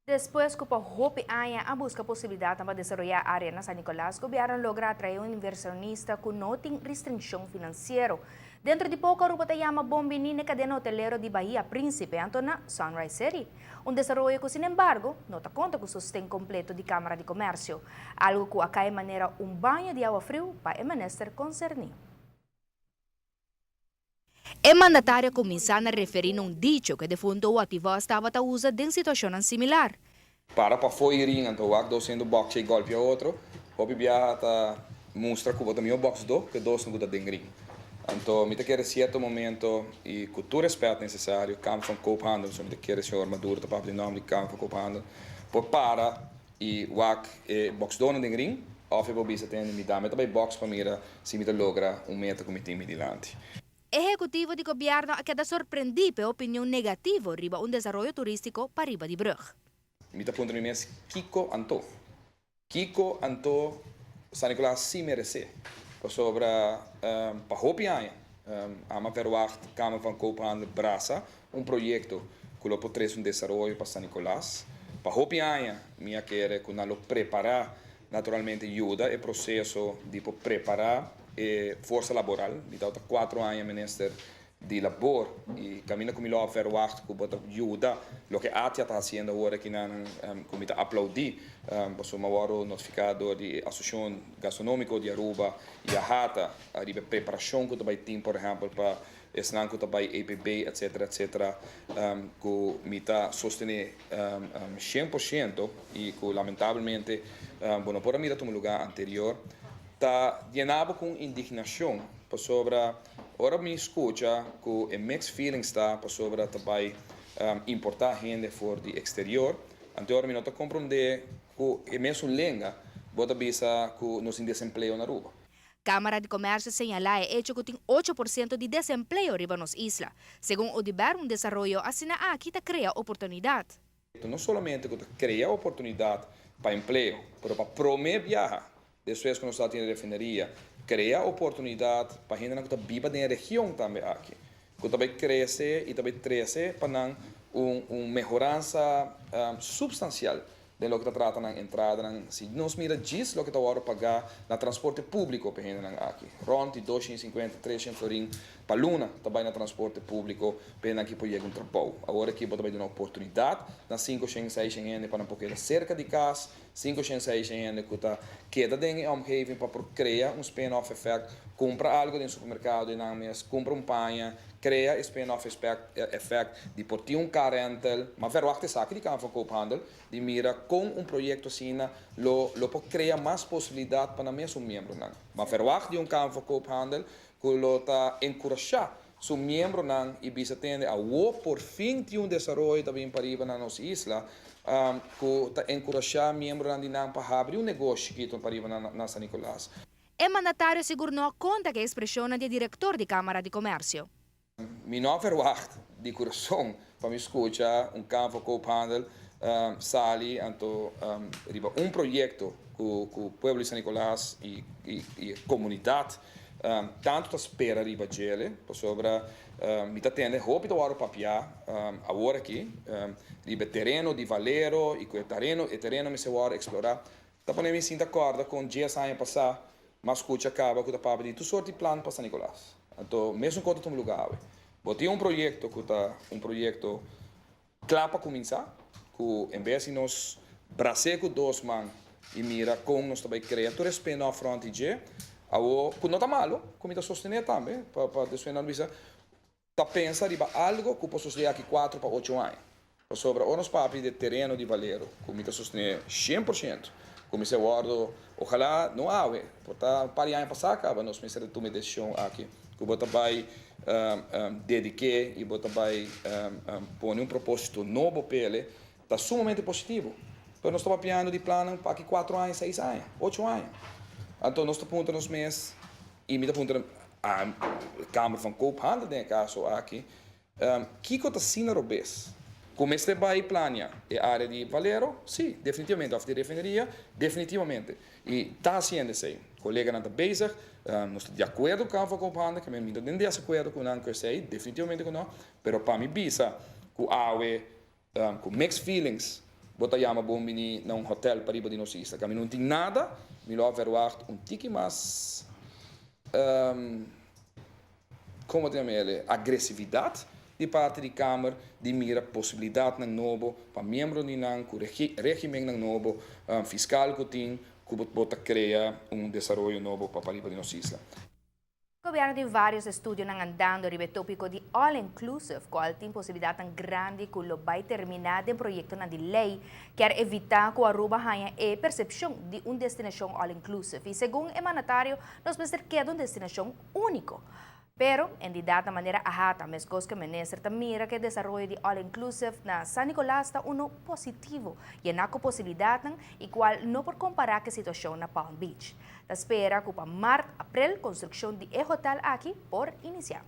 Despues cu pa hopi aña a busca posibilidad pa desaroya area na San Nicolas, gobierno a logra atrae un inversionista cu no tin restriccion financiero. Dentro di poco, Aruba ta yama bon bini na cadena hotelero di Bahia Principe, anto na Sunrise City. Un desaroyo cu, sin embargo, no ta conta cu sosten completo di Camara di Comercio. Algo cu a cay manera un baño di awa friu pa e minister concerni. E mandatario a cuminsa na referi na un dicho cu defunto Watty Vos tabata usa den situacion similar. Para pafo di ring, anto wak dos hende box y golpea otro. Hopi biaha ta mustra cu bo ta miho boxdo cu dos cu ta den ring. Anto mi ta kere cierto momento y cu tur respet necesario, Kamer van Koophandel, so mi ta kere señor Maduro ta papia di nomber di Kamer van Koophandel, por para y wak e boxdonan den ring, of e por bisa tende mi dame ta bay box pa mira si mi ta logra un meta cu mi tin mi dilanti. Ehecutivo di gobierno a keda sorprendi pa opinion negativo riba un desaroyo turistico pariba di brug. Mi ta puntra mi mes kico anto. Kico anto San Nicolas si merece. Pasobra pa hopi aña ami a verwacht Kamer van Koophandel brasa un proyecto cu lo por trece un desaroyo pa San Nicolas. Pa hopi aña mi a kere cu nan lo prepara, naturalmente yuda e proceso di por prepara e forsa laboral. Mi tabata 4 aña minister di labor y caminda cu mi lo verwacht cu bo ta yuda loke ATIA ta haciendo awor aki nan cu mi ta aplaudi, pasobra mi a wordo notifica door di Asociacion Gastronomico di Aruba y AHATA riba preparacion cu ta bay tin, por ehempel, pa esnan cu ta bay EPB, etc., etc., cu mi ta sostene 100% y cu lamentablemente bo no por a mira tuma lugar anterior, ta yena bo cu indignacion pasobra ora mi scucha cu e mixed feelings ta pasobra ta bay importa hende for di exterior. Anto ora mi no ta comprende cu e mesun lenga bo ta bisa cu nos tin desempleo na Aruba. Camara di Comercio a señala e hecho cu tin 8% di desempleo riba nos isla. Segun Oduber, un desaroyo asina aki ta crea oportunidad. No solamente cu ta crea oportunidad pa empleo, pero pa prome biaha, despues cu nos tin refineria, crea oportunidad pa hende cu ta biba den region tambe aki. Cu tambe crece y tambe crece pa un mehoransa substancial di loke ta trata na entrada. Si nos mira djis loke ta wordo paga na transporte publico pa hende aki. Rond di 250, 300 florin pa luna tambe na transporte publico pa hende aki por yega un trabou. Awor aki bo ta duna oportunidad na 5, 6 hende pa por keda cerca di cas, 5, 6 hende cu ta keda den omgeving pa crea un spin-off effect, cumpra algo den supermercado y nan mes, cumpra un paña, crea spin-off effect di por tin un car rental, m'a verwacht esaki di Kamer van Koophandel, di mira cu un proyecto asina lo por crea mas posibilidad pa nan mes miembronan. M'a verwacht di un Kamer van Koophandel cu lo ta encurasha su miembronan y bisa tende awo por fin tin un desaroyo tambe pariba na nos isla, cu ta encurasha miembronan di nan pa habri un negoshi aki pariba na San Nicolas. E mandatario sigur no a conta cu e expresion di director di Camara di Comercio. Mi no a verwacht di curason pa mi scucha un Kamer van Koophandel sali anto riba un proyecto cu pueblo di San Nicolas y comunidad tanto ta spera riba dje, pasobra mi ta tende hopi ta wordo papia awor aki riba tereno di Valero y cu e tereno mester wordo explora. Ta pone mi sinta corda cu 10 aña pasa m'a scucha caba cu ta papia di tur sorto di plan pa San Nicolas. Anto mesun cos ta lugar awe. Bo tin un proyecto cu ta un proyecto cla pa cuminsa, cu en bes di nos brasa cu dos man y mira con nos tambe crea tur spin-off rond dje, awo cu no ta malo, cu mi ta sostene tambe, pa despues nan bisa, ta pensa riba algo cu por sucede aki 4 pa 8 aña. Pasobra ora nos papia di tereno di Valero, cu mi ta sostene 100%, cu mi ta wordo, ohala no awe, por ta un par di aña pasa caba nos mester tuma decision aki, cu bo ta bay dedica y bo ta bay pone un proposito nobo p'e, ta sumamente positivo. Pero nos ta papiando di plan pa aki 4 aña, 6 aña, 8 aña. Anto nos ta puntra nos mes, y mi ta puntra a Kamer van Koophandel den caso aki, kico ta asina robes? Cu mester bay plania e area di Valero? Si, definitivamente. Of di refineria? Definitivamente. Y ta haciendo esey. Coleganan ta bezig, nos ta di acuerdo cu Kamer van Koophandel, cu mi no ta di acuerdo cu nan cu esey, definitivamente cu no, pero pa mi bisa cu awe, cu mixed feelings, Bo ta yama bon bini na un hotel pariba di nos isla. Kaminda no tin nada, mi lo a verwacht un tiki mas, con ta yama, agresividad di parti di Kamer di mira posibilidadnan nobo pa miembronan cu regimen nobo fiscal cu tin cu bo ta crea un desaroyo nobo pa pariba di nos isla. Gobierno tin varios estudio andando riba e topico di all inclusive, cual tin posibilidad grandi cu lo bay termina den proyecto di ley, kier evita cu Aruba haya e percepcion di un destinacion all inclusive. Y segun e mandatario, nos mester keda un destinacion unico. Pero, en dado manera AHATA, mescos cu minister mira cu e desaroyo di all inclusive na San Nicolas ta uno positivo y na posibilidad y cual no por compara cu e situacion na Palm Beach. Ta spera cu pa maart, april, construccion di e hotel aki por inicia.